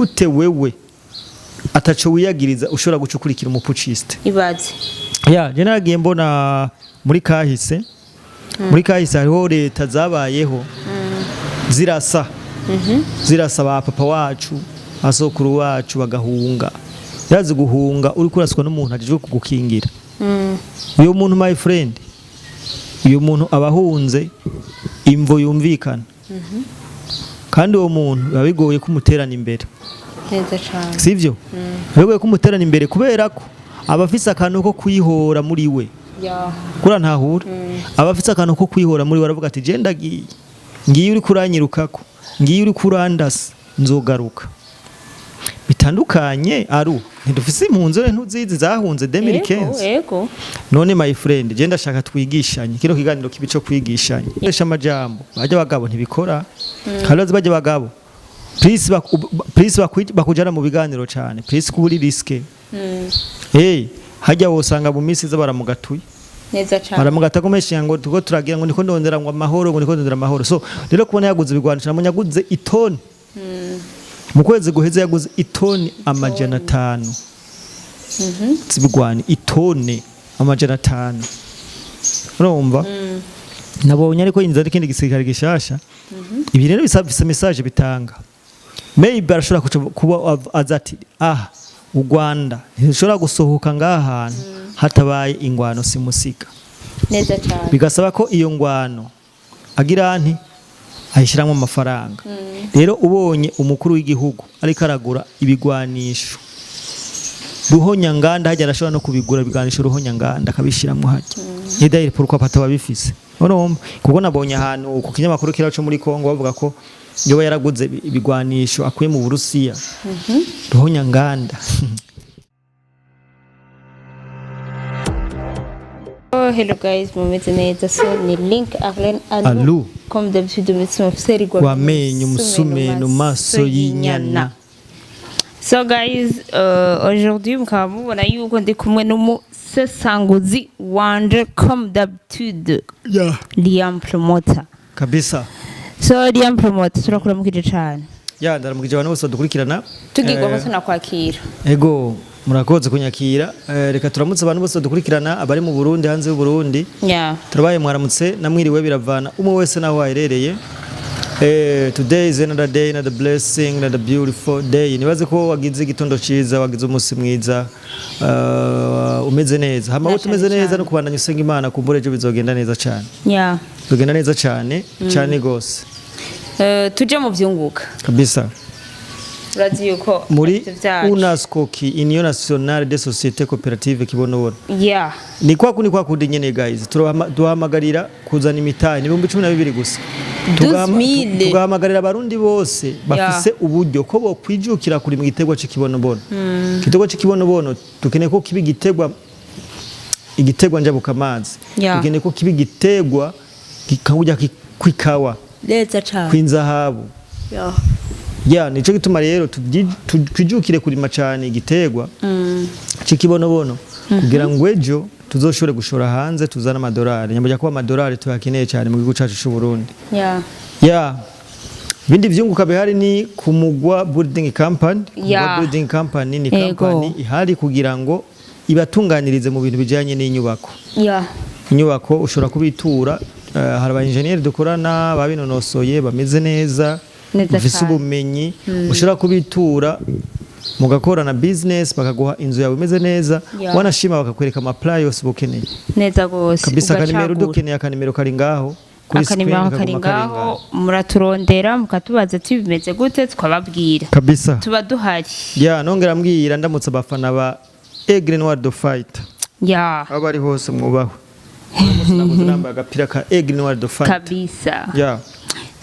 Gute wewe ataco wiyagiriza ushobora guca ukurikira umuputschiste? Ibaze. Ya, je naragiye mbona muri kahise hariho leta zabayeho zirasa zirasa ba papa wacu, asokuru wacu, bagahunga. Yazi guhunga uri kuraswa n'umuntu ajejwe kugukingira. Uyo muntu, my friend, uyo muntu aba ahunze imvo yumvikana, kandi uwo muntu biba bigoye kumuterana imbere. Neza cane. Sivyo? Biba bigoye kumuterana imbere kubera ko aba afise akantu ko kwihora muri we. Kura ntahura, aba afise akantu ko kwihora muri we, aravuga ati: "Je ndagiye, ngiye, uri kuranyirukako, ngiye, uri kurandasa, nzogaruka." Bitandukanye aru ntidufise impunzi rero, ntuzizi zahunze 2015? Ego. None, my friend, je ndashaka twigishanye kino kiganiro kibi co kwigishanya. Koresha amajambo bajya bagabo ntibikora kandi bajya bagabo. Please, please, bakujana mu biganiro cyane, please, kuburi risque. Hey, hajya wosanga mu minsi iza baramugatuye. Neza cane. Baramugata komesha ngo tuko turagira ngo niko ndondera ngo amahoro, ngo niko ndondera amahoro. So rero kubona yaguze ibigwanisho, namunye yaguze itoni mu kwezi guheze, yaguze itoni 500 z'ibigwani, itone 500. Urumva nabonye ariko yinjiza n'ikindi gisirikare gishasha. Ibi rero bifise message bitanga. Maybe arashobora kuba aza ati: "Ah, u Rwanda ntirushobora gusohoka ngaha hantu hatabaye ingwano simusiga." Neza cane. Bigasaba ko iyo ngwano agira nti ayishyiramo amafaranga. Rero ubonye umukuru w'igihugu ariko aragura ibigwanisho ruhonyanganda, hajya arashobora no kubigura ibigwanisho ruhonyanganda akabishyiramo hajya ni pourquoi pas bifise. Urumva, kuko nabonye ahantu ku kinyamakuru kiriya cyo muri Kongo bavuga ko yoba yaraguze ibigwanisho akuye mu Burusiya ruhonyanganda. Oh, hello guys, mumeze neza? So ni Link Arlene Alu. Alu. Comme d'habitude, mufise wamenye umusumeno maso y'inyana. So guys, aujourd'hui mukaba mubona yuko ndi kumwe n'umusesanguzi wanje, comme d'habitude, Liam Promoter. Kabisa. So Liam Promoter, turakuramukije cane. Ya, ndaramukije abantu bose badukurikirana. Tugirwa ko tunakwakira. Ego, murakoze kunyakira. Reka turamutse abantu bose badukurikirana, abari mu Burundi, hanze y'u Burundi. Turabaye mwaramutse namwiriwe, biravana umwe wese naho aherereye. Today is another day, another blessing, another beautiful day. Nibaze ko wagize igitondo ciza, wagize umunsi mwiza, umeze neza. Hama Na utumeze cane neza cane. no kubandanya usenga Imana, kumbura ejo bizogenda neza cyane. Bizogenda neza cyane, cyane gose. Tuje mu vyunguka. Kabisa. Urazi yuko Muri arivyo vyacu. UNASCOKI, Union Nationale des Sociétés Coopératives Kibonobono. Ni kwa kundi, kwa kundi nyene guys, duhamagarira kuzana imitahe ni 12,000 gusa. 12,000. Tugahamagarira abarundi bose bafise uburyo ko bokwijukira kurima igiterwa c'ikibonobono. Igiterwa c'ikibonobono dukeneye ko kiba igiterwa njabukamazi. Dukeneye ko kiba igiterwa kikawujya kwikawa, Neza cane. kw'inzahabu. Ya, nico gituma rero twijukire kurima cyane igiterwa c'ikibonobono kugira ngo ejo tuzoshobore gushora hanze, tuzane amadolari. Nyamujya kuba amadolari tuyakeneye cyane mu gihugu cyacu cy'u Burundi. Ya, ibindi vyunguka bihari ni ku Mugwa Building Company. Mugwa Building Company ni company ihari kugira ngo ibatunganirize mu bintu bijyanye n'inyubako. Inyubako ushobora kubitura, hari aba engineer dukorana babinonosoye, bameze neza, Neza bafise cane. ubumenyi. Ushobora kubitura mugakorana business, bakaguha inzu yawe imeze neza, wanashima bakakwereka amaplan yose uba ukeneye. Neza gose. Kabisa, akanimero Ugacagura. dukeneye akanimero kari ngaho kuri screen, Akanimero kari kaguma kari ngaho. ngaho. Muraturondera mukatubaza ati bimeze gute, tukababwira. Kabisa. Tuba duhari. Ya, nongera mbwira ndamutse abafana ba Aigle Noir de Fight aho bari hose, mwubahwe. Uno munsi naguze nambaye agapira ka Aigle Noir de Fight. Kabisa. Ya.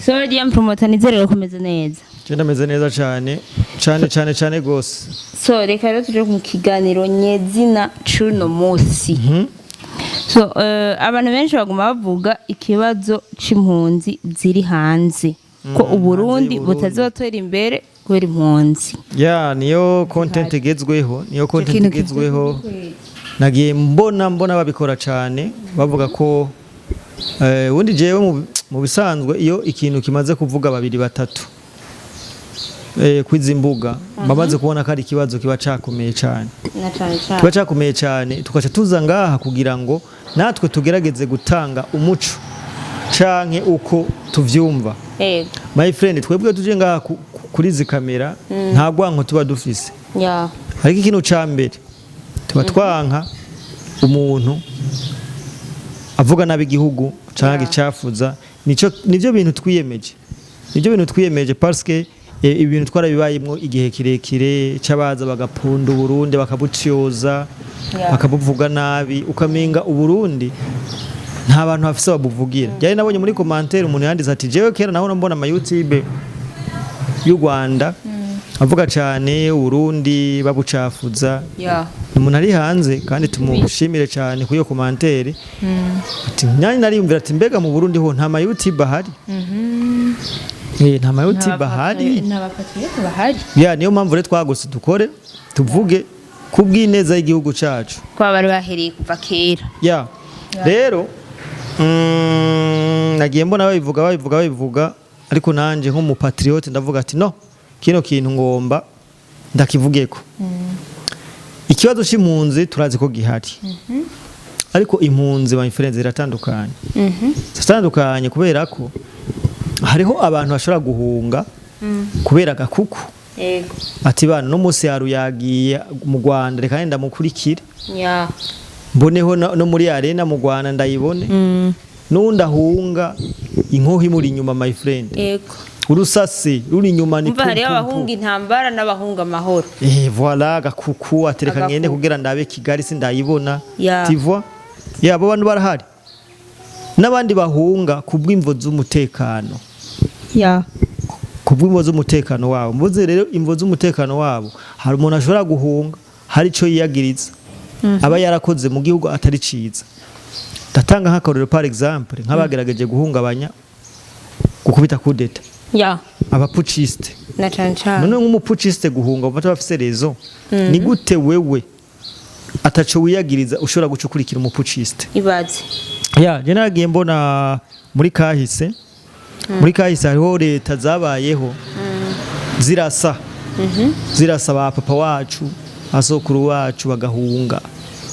So Liam Promoter, nizere ko umeze neza. Je ndameze neza cyane cyane cyane cyane gose. So reka rero tuje mu kiganiro nyezina c'uno munsi. So abantu benshi baguma bavuga ikibazo c'impunzi ziri hanze, ko Uburundi Hanze y'Uburundi. butazotera imbere kubera impunzi. Ya, niyo content igezweho, niyo content kintu igezweho. Nagiye mbona babikora cyane, bavuga ko ubundi jewe mu bisanzwe iyo ikintu kimaze kuvuga babiri batatu kwizi mbuga bamaze kubona ko ari ikibazo kiba cakomeye cyane, Na cane kiba cane. cakomeye cyane, tukaca tuza ngaha kugira ngo natwe tugerageze gutanga umuco canke uko tuvyumva. My friend, twebwe tuje ngaha kuri izi kamera, nta rwanko tuba dufise, ariko ikintu ca mbere tuba twanka umuntu avuga nabi igihugu canke agicafuza. Nico nivyo bintu twiyemeje, nivyo bintu twiyemeje, parce que ibintu twarabibayemwo igihe kirekire c'abaza bagapunda Uburundi, bakabucyoza, bakabuvuga nabi, ukamenga Uburundi nta bantu bafise babuvugira. Yari nabonye muri commentaire umuntu yanditse ati: "Jewe kera naho mbona ama YouTube y'u Rwanda avuga cyane Uburundi, babucafuza." Umuntu ari hanze, kandi tumushimire cyane kuri iyo commentaire, ati nyanyi nariyumvira ati: "Mbega mu Burundi ho nta ma YouTube ahari?" Nta ma YouTube ahari. Nta ba patriote bahari. Ya, niyo mpamvu rero twagose dukore, tuvuge kubw'ineza y'igihugu cacu. Kwa bari bahereye kuva kera. Ya, rero nagiye mbona babivuga, babivuga, babivuga, ariko nanje nk'umu patriote ndavuga ati: "No kino kintu ngomba ndakivugeko." Ikibazo c'impunzi turazi ko gihari, ariko impunzi, my friends, ziratandukanye, ziratandukanye, kubera ko hariho abantu bashobora guhunga kubera agakuku, ati: "Bana, no munsi yaru yagiye mu Rwanda, reka nenda mukurikire, mboneho no muri arena mu Rwanda ndayibone." N'undi ahunga inkoho imuri inyuma, my friend, urusasi ruri inyuma, ni Umva, hariho pu, pu, pu. abahunga intambara n'abahunga amahoro. Voilà, gakuku atereka Agakuku. ngende kugira ndabe Kigali sindayibona. Tu vois, ya, abo bantu barahari, n'abandi bahunga kubw'imvo z'umutekano, kubw'imvo z'umutekano wabo. Mvuze rero imvo z'umutekano wabo, hari umuntu ashobora guhunga hari ico yiyagiriza aba yarakoze mu gihugu atari ciza. Ndatanga nk'akarorero, par exemple, nk'abagerageje guhungabanya, gukubita coup d'état, aba putschistes. Na cane cane. None nk'umu putschiste guhunga bafata bafise raison, ni gute wewe ataco wiyagiriza ushobora guca ukurikira umu putschiste? Ibaze. Ya, je naragiye mbona muri kahise, muri kahise hariho leta zabayeho zirasa, zirasa ba papa wacu, asokuru wacu, bagahunga.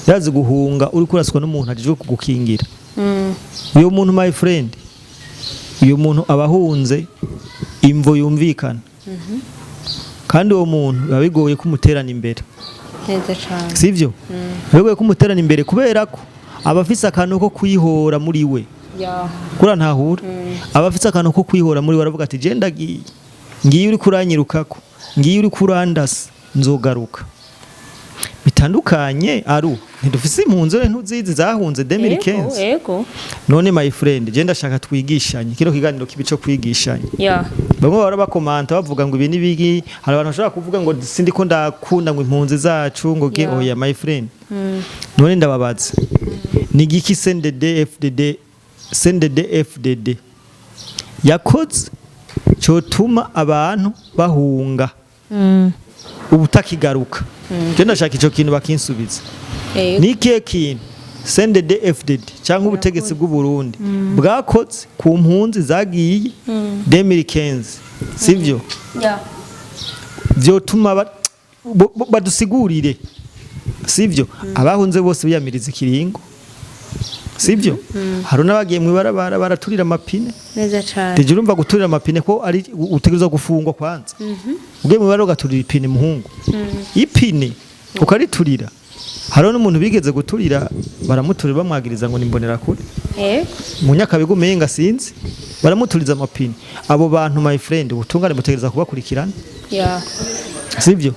Yazi guhunga uri kuraswa n'umuntu ajejwe kugukingira. Uyo muntu, my friend, uyu muntu aba ahunze imvo yumvikana, kandi uwo muntu biba bigoye kumuterana imbere. Neza cane. Sivyo? Biba bigoye kumuterana imbere kubera ko aba afise akantu ko kwihora muri we. Kura ntahura, aba afise akantu ko kwihora muri we, aravuga ati: "Je ndagiye, ngiye uri kuranyirukako, ngiye uri kurandasa, nzogaruka." Bitandukanye aru ntidufise impunzi rero, ntuzizi zahunze 2015? Ego. None, my friend, je ndashaka twigishanye kino kiganiro kibi cyo kwigishanya. Bamwe bahora bakomanta bavuga ngo ibi n'ibigi, hari abantu bashobora kuvuga ngo sindi ko ndakunda ngo impunzi zacu ngo ge. Oya, my friend, none ndababaza, ni igiki CNDD FDD, CNDD FDD yakoze cyotuma abantu bahunga ubutakigaruka? Je ndashaka ico kintu bakinsubiza. Ni ikihe kintu CNDD FDD cyangwa ubutegetsi bw'u Burundi bwakoze ku mpunzi zagiye 2015, sivyo? Vyotuma badusigurire, sivyo? Abahunze bose biyamiriza ikiringo, sivyo? Hari n'abagiye mw'ibarabara baraturira amapine. Neza cane. Deje urumva guturira amapine ko ari utegerezwa gufungwa kwanza. Ugiye mw'ibarabara ugaturira ipine, muhungu, ipine ukariturira. Hariho n'umuntu bigeze guturira, baramuturira bamwagiriza ngo nimbonera kure mu Nyakabiga umenga, sinzi, baramuturiza amapine. Abo bantu, my friend, ubutungane butegereza kubakurikirana, sivyo?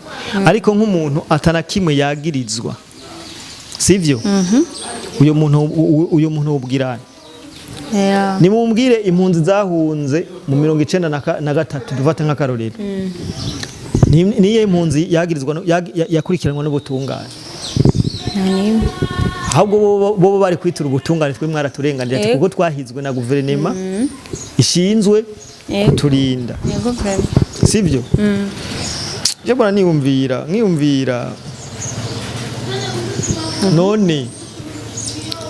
Ariko nk'umuntu atana kimwe yagirizwa, sivyo, uyo muntu, uyo muntu ubwirana? Nimumbwire impunzi zahunze mu 93, dufate nk'akarorero. Niyo impunzi yagirizwa yakurikiranwa n'ubutungane? Nta n'imwe. Ahubwo bo bari kwitura ubutungane: "Twe mwaraturenganije," ati, "kuko twahizwe na guverinema ishinzwe kuturinda." Yego, vraiment. Sivyo? Je mbona niyumvira, nkiyumvira, none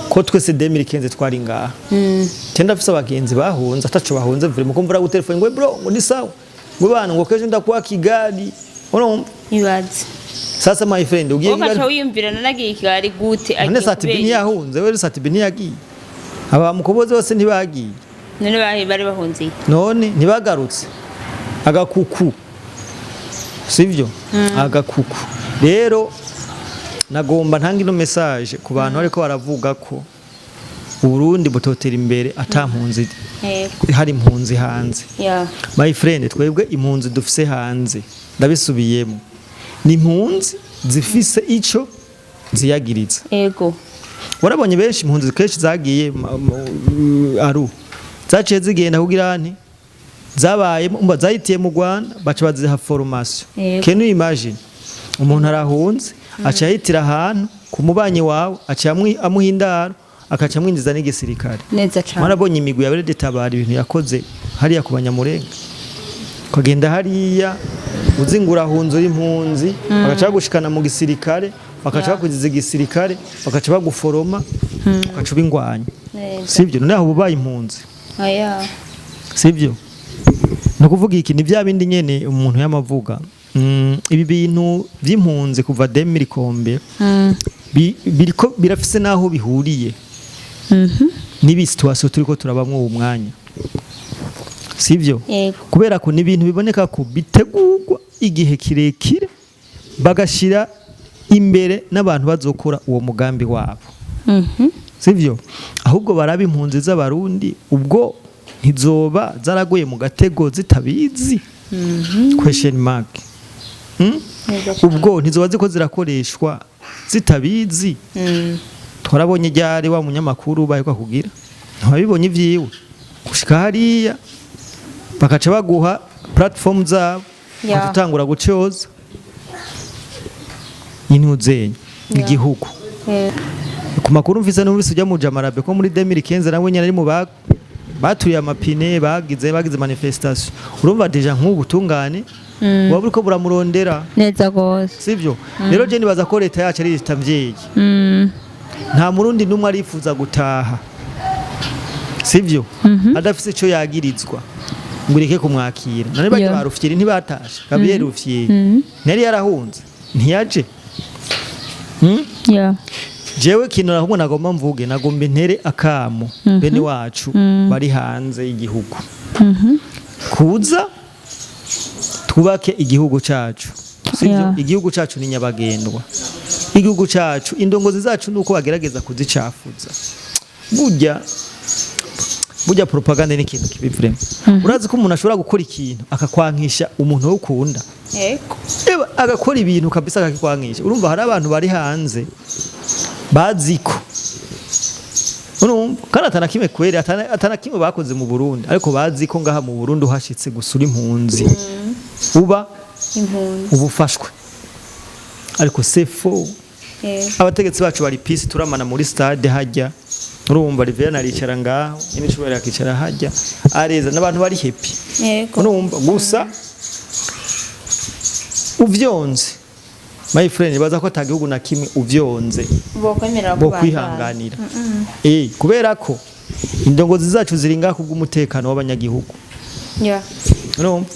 ko twese 2015 twari ngaha, mm. Ndafise abagenzi bahunze ataco bahunze, vraiment, ko mvura gutelefone ngo: "Bro," ngo: "Ni sawa." Ngo bana, ngo kesho ndakuwa Kigali, urumva? Ibaze. Sasa my friend, ugiye Wowe ugaca Kigali. wiyumvira nanagiye i Kigali gute? None Agiye Sat-B kubera iki? ntiyahunze? We Sat-B ntiyagiye? Aba mukobozi bose ntibagiye? None bari bahunze iki? None ntibagarutse? Agakuku, sivyo? Agakuku. Rero nagomba ntanga ino message ku bantu bariko baravuga ko Uburundi butotera imbere ata mpunzi, hari impunzi hanze. My friend, twebwe impunzi dufise hanze, ndabisubiyemo, ni impunzi zifise ico ziyagiriza. Warabonye benshi, impunzi kenshi zagiye aru zaciye zigenda kugira nti zabaye umva zahitiye mu Rwanda, baca baziha formation. Can you imagine, umuntu arahunze, aca yahitira ahantu ku mubanyi wawe, aca amuha indaro, akaca amwinjiza n'igisirikare. Neza cane. Mwarabonye imigwi ya RED Tabara, ibintu yakoze hariya ku Banyamurenga, ukagenda hariya uzi ngo urahunze, uri impunzi, bagaca bagushikana mu gisirikare, bagaca bakugiza igisirikare, bagaca baguforoma, ugaca uba ingwanyi. Sibyo? None aho ubaye impunzi? Oya. Sibyo? Ni ukuvuga iki? Ni bya bindi nyene umuntu yamavuga. Ibi bintu by'impunzi kuva 2000 kombe biriko birafise naho bihuriye n'ibi situation turiko turabamwo uwo mwanya, sivyo? Yego. Kubera ko ni ibintu biboneka ko bitegurwa igihe kirekire, bagashira imbere n'abantu bazokora uwo mugambi wabo, sivyo? Ahubwo baraba impunzi z'Abarundi, ubwo ntizoba zaraguye mu gatego zitabizi? Question mark. Neza cane. Ubwo ntizoba ziko zirakoreshwa zitabizi? Twarabonye ryari wa munyamakuru baheruka kugira, ntiwabibonye ivyiwe, gushika hariya bakaca baguha platform zabo, ugaca utangura gucoza intuzenya igihugu. Ku makuru mfise, numvise ujya mu Jamarabe ko muri 2015 nawe nyene ari mu baturiye amapine, bagize manifestation. Urumva déjà nk'ubu tungane waba uriko buramurondera. Neza gose. Sivyo? Rero je nibaza ko leta yacu ari leta mvyeyi. Nta Murundi n'umwe arifuza gutaha, sivyo, adafise ico yagirizwa ngo ireke kumwakira. None bajya ba Rufyiri ntibatashe? Gabriel Rufyiri ntiyari yarahunze? Ntiyaje? Yeah. Jewe kintu ahubwo nagomba mvuge, nagomba intere akamo bene wacu bari hanze y'igihugu kuza twubake igihugu cacu, sivyo? Igihugu cacu ni nyabagendwa. Igihugu cacu, indongozi zacu nuko bagerageza kuzicafuza. Burya burya propaganda ni ikintu kibi vraiment. Urazi ko umuntu ashobora gukora ikintu akakwankisha umuntu wo ukunda? Yego. Eba, agakora ibintu kabisa akakikwankisha. Urumva hari abantu bari hanze bazi ko, urumva, kandi atana kimwe kweri, atana kimwe bakoze mu Burundi, ariko bazi ko ngaha mu Burundi uhashitse gusura impunzi uba Impunzi. uba ufashwe, ariko c'est faux. Abategetsi bacu bari peace, turamana muri stade hajya, urumva, Riviera aricara ngaho, n'imicubahiro akicara hajya, areza n'abantu bari happy. Urumva gusa uvyonze, my friend, baza ko atagihugu na kimwe uvyonze Bokwemera bo kwihanganira, kubera ko indongozi zacu ziri ngaho kubw'umutekano w'abanyagihugu. Urumva,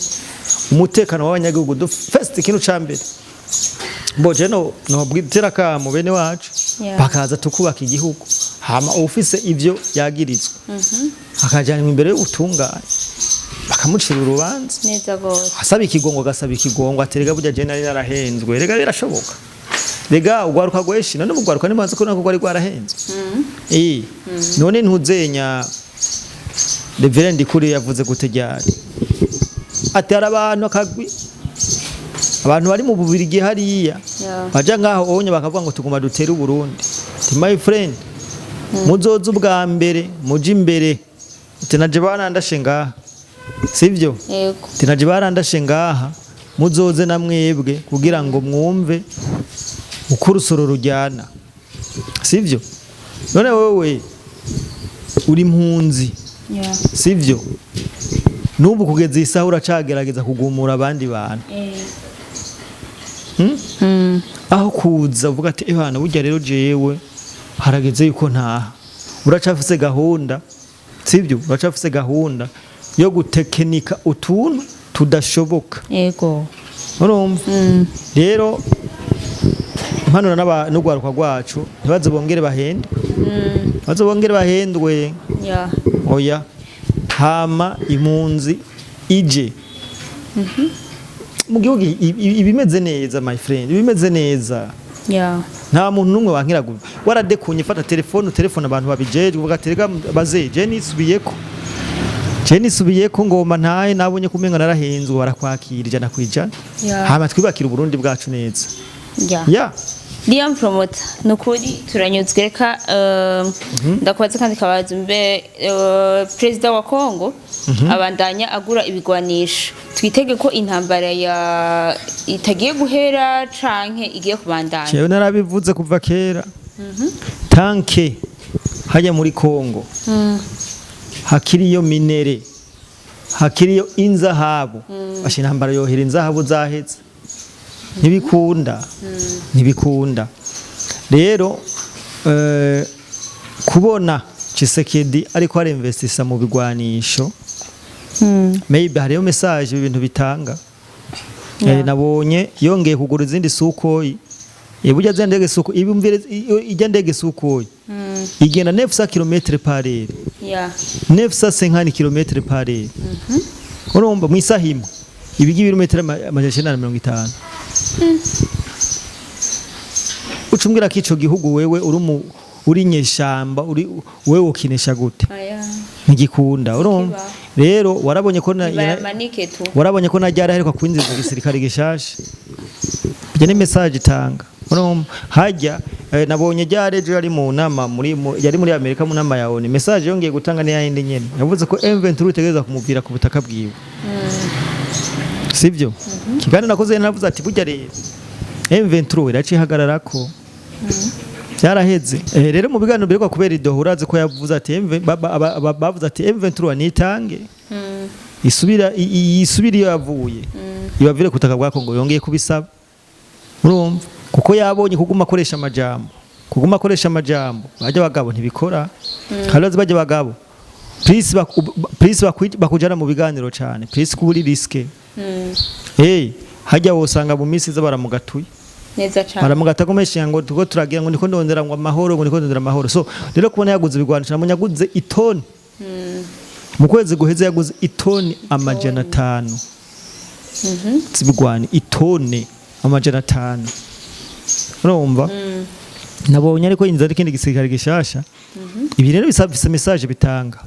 umutekano w'abanyagihugu do first, ikintu ca mbere. Mboje no bwitera kamo bene wacu bakaza tukubaka igihugu, hama ufise ivyo yagirizwa akajanwa imbere y'ubutungane, bakamucira urubanza. Neza gose. Asaba ikigongo, agasaba ikigongo, ati rega burya je nari narahenzwe. Rega birashoboka, rega ugwaruka gweshi none mugwaruka nimaze ko nako gwari rwarahenzwe. None ntuzenya Reverend Kuri yavuze gute ryari, ati hari abantu, akagwi abantu bari mu Bubirigi hariya baja ngaho onye bakavuga ngo tuguma dutere Uburundi. Ati my friend, muzoza ubwa mbere muje imbere. Ati naje barandashe ngaha, sivyo? Yego. Ati naje barandashe ngaha, muzoze na mwebwe kugira ngo mwumve uko urusoro rujyana, sivyo? None wewe uri impunzi, sivyo? N'ubu kugeza iyi saha uracagerageza kugumura abandi bantu. Aho kuza uvuga ati ebana, burya rero jewe harageze yuko ntaha. Uracafise gahunda, sibyo? Uracafise gahunda yo gutekinika utuntu. Tudashoboka. Urumva rero, mpanura n'urwaruka rwacu, ntibaze bongere bahendwe, ntibaze bongere bahendwe. Oya, hama impunzi ije mu gihugu ibimeze neza, my friend, ibimeze neza. Nta muntu n'umwe wankira waradekunye. Fata telefone, telefone abantu babijejwe, uvuga ati: "Rega baze, je nisubiyeko, je nisubiyeko, ngomba ntahe, nabonye kumenga narahenzwe." Barakwakira 100%. Hama twibakira Uburundi bwacu neza. Ya. Liam Promoter, ni ukuri turanyuzwe. Reka ndakubaza kandi kabaza mbe perezida wa Congo abandanya agura ibigwanisho, twitege ko intambara ya itagiye guhera canke igiye kubandanya? Jewe narabivuze kuva kera, tant que hajya muri Congo hakiriyo minerais, hakiriyo inzahabu, basha intambara yohera inzahabu zaheze? Ntibikunda, ntibikunda. Rero kubona Tshisekedi ariko arinvestisa mu bigwanisho, maybe hariyo message ibi bintu bitanga. Nabonye yongeye kugura izindi Sukhoi. Burya ziriya ndege Sukhoi, ibumvire, ijya ndege Sukhoi igenda 900 km par heure, 950 km par heure. Urumva mu isaha imwe ibiga ibirometero 950. Ucumbwira ko ico gihugu wewe uri mu uri nyeshamba, uri wewe ukinesha gute? Aya. Ntigikunda, urumva. Kiba. Rero warabonye ko Bayamanike tu. warabonye ko najyari aheruka kwinjiza igisirikare gishasha. Ibyo ni message itanga. Urumva hajya nabonye ryari ejo yari mu nama yari muri Amerika mu nama ya ONU, message yongeye gutanga ni yayindi nyene, yavuze ko M23 itegereza kumuvira ku butaka bwiwe, sibyo? Kiganiro nakoze navuze ati burya rero M23 iracihagarara ko byaraheze. Rero mu biganiro biheruka kubera i Doha, urazi ko yavuze ati MV bavuze ati M23 nitange, isubira isubira iyo yavuye, ibavire ku butaka bwa Kongo. Yongeye kubisaba, urumva, kuko yabonye kuguma akoresha amajambo bajya bagabo ntibikora. Kandi bajya bagabo plus plus bakujana mu biganiro cyane, plus kuburi risque. Hajya wosanga mu minsi iza baramugatuye. Neza cyane. Baramugata komesha ngo tuko turagira ngo ndiko ndondera ngo amahoro, ngo ndiko ndondera amahoro. So rero kubona yaguze ibigwanisho, nabonye yaguze itoni mu kwezi guheze, yaguze itoni 500 z'ibigwani, itone 500. Urumva nabonye ariko inzara ikindi gisirikare gishasha. Ibi rero bisa message bitanga,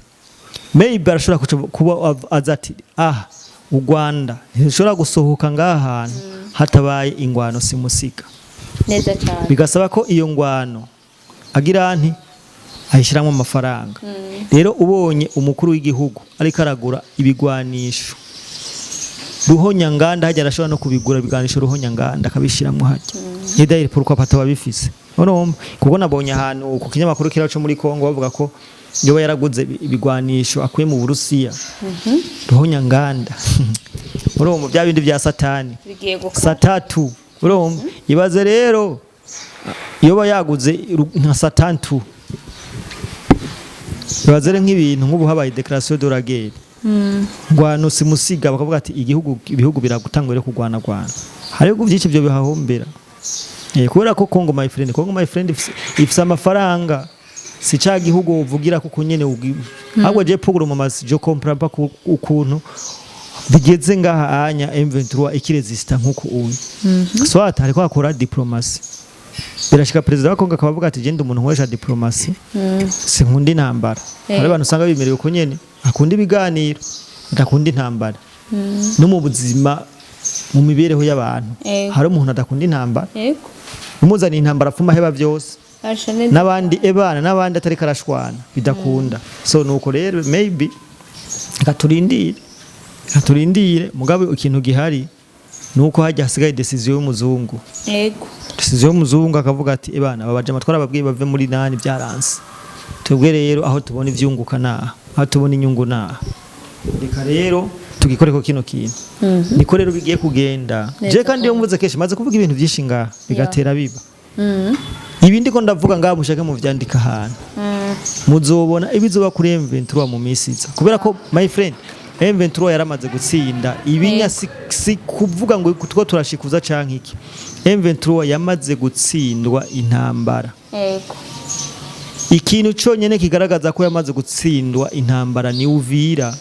maybe arashobora kuba aza ati: "Ah, u Rwanda ntirushobora gusohoka ngaha hantu hatabaye ingwano simusiga." Neza cyane. Bigasaba ko iyo ngwano agira nti ayishyiramo amafaranga. Rero ubonye umukuru w'igihugu ariko aragura ibigwanisho ruhonyanganda, hajya arashobora no kubigura ibigwanisho ruhonyanganda akabishyiramo hajya ni d'ailleurs pourquoi pas bifise. Urumva, kuko nabonye ahantu ku kinyamakuru kiriya cyo muri Kongo bavuga ko yoba yaraguze ibigwanisho akuye mu Burusiya ruhonyanganda. Urumva bya bindi bya satani. Bigiye gukora. Satatu. Urumva, ibaze rero yoba yaguze nka satantu. Ibaze rero nk'ibintu nk'ubu habaye déclaration de la guerre, ngwano simusiga, bakavuga ati igihugu, ibihugu biragutangwa rero kurwana rwana, hari ibihugu byinshi ibyo bihahombera. Kubera ko Congo, my friend, Congo, my friend, ifise amafaranga, si ca gihugu uvugira kuko nyene ahubwo je pour le moment je comprends pas ukuntu bigeze ngaha anya M23 ikiresista nkuko uyu soit hariko akora diplomatie. Birashika perezida wa Congo akaba avuga ati: "Genda, umuntu nkoresha diplomatie, sinkunda intambara." Hari abantu usanga bimerewe uko nyene, akunda ibiganiro, adakunda intambara. No mu buzima, mu mibereho y'abantu, hari umuntu adakunda intambara. Umuzaniye intambara apfuma aheba byose. Asha neza. N'abandi ebana n'abandi atari karashwana bidakunda. So nuko rero maybe reka turindire, reka turindire. Mugabo ikintu gihari nuko hajya hasigaye décision y'umuzungu. Décision y'umuzungu, akavuga ati: "Ebana, aba bajama twarababwiye bave muri nani, byaranse. Twebwe rero aho tubona ivyunguka naha, aho tubona inyungu naha, reka rero tugikoreko kino kintu." Niko rero bigiye kugenda. Neza. Je kandi iyo mvuze kenshi, maze kuvuga ibintu byinshi ngaha bigatera biba. Ibi ndiko ndavuga ngaha, mushake muvyandika ahantu, muzobona ibizoba kuri M23 mu minsi iza, kubera ko, my friend, M23 yaramaze gutsinda ibinya. Si kuvuga ngo two turashikuza canke iki, M23 yamaze gutsindwa intambara. Ikintu cyonyine kigaragaza ko yamaze gutsindwa intambara ni Uvira.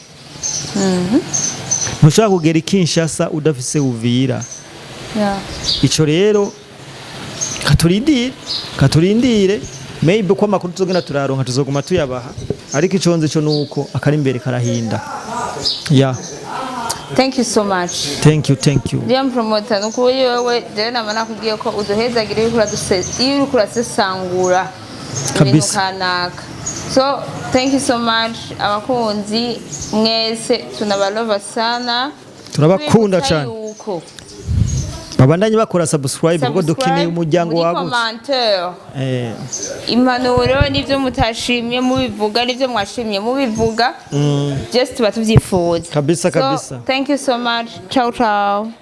Ntushobora kugera i Kinshasa udafise Uvira. Ico rero katurindire maybe ko amakuru tuzogenda turaronka, tuzoguma tuyabaha, ariko ico nzi cyo nuko akari imbere karahinda, yeah. Thank you so much. Thank you, thank you. Dear promoter, nukuri wewe jewe nama nakubwiye ko uduhezagira iyo uriko urasesangura ibintu kanaka. So thank you so much, abakunzi mwese, tunabalova sana. Turabakunda Tubibutsa cyane. yuko Babandanye bakora subscribe kuko dukeneye umuryango muri wagutse. Commentaire, impanuro n'ibyo mutashimye mubivuga, n'ibyo mwashimye mubivuga, just tuba tubyifuza. Kabisa, So, kabisa. thank you so much. Ciao ciao.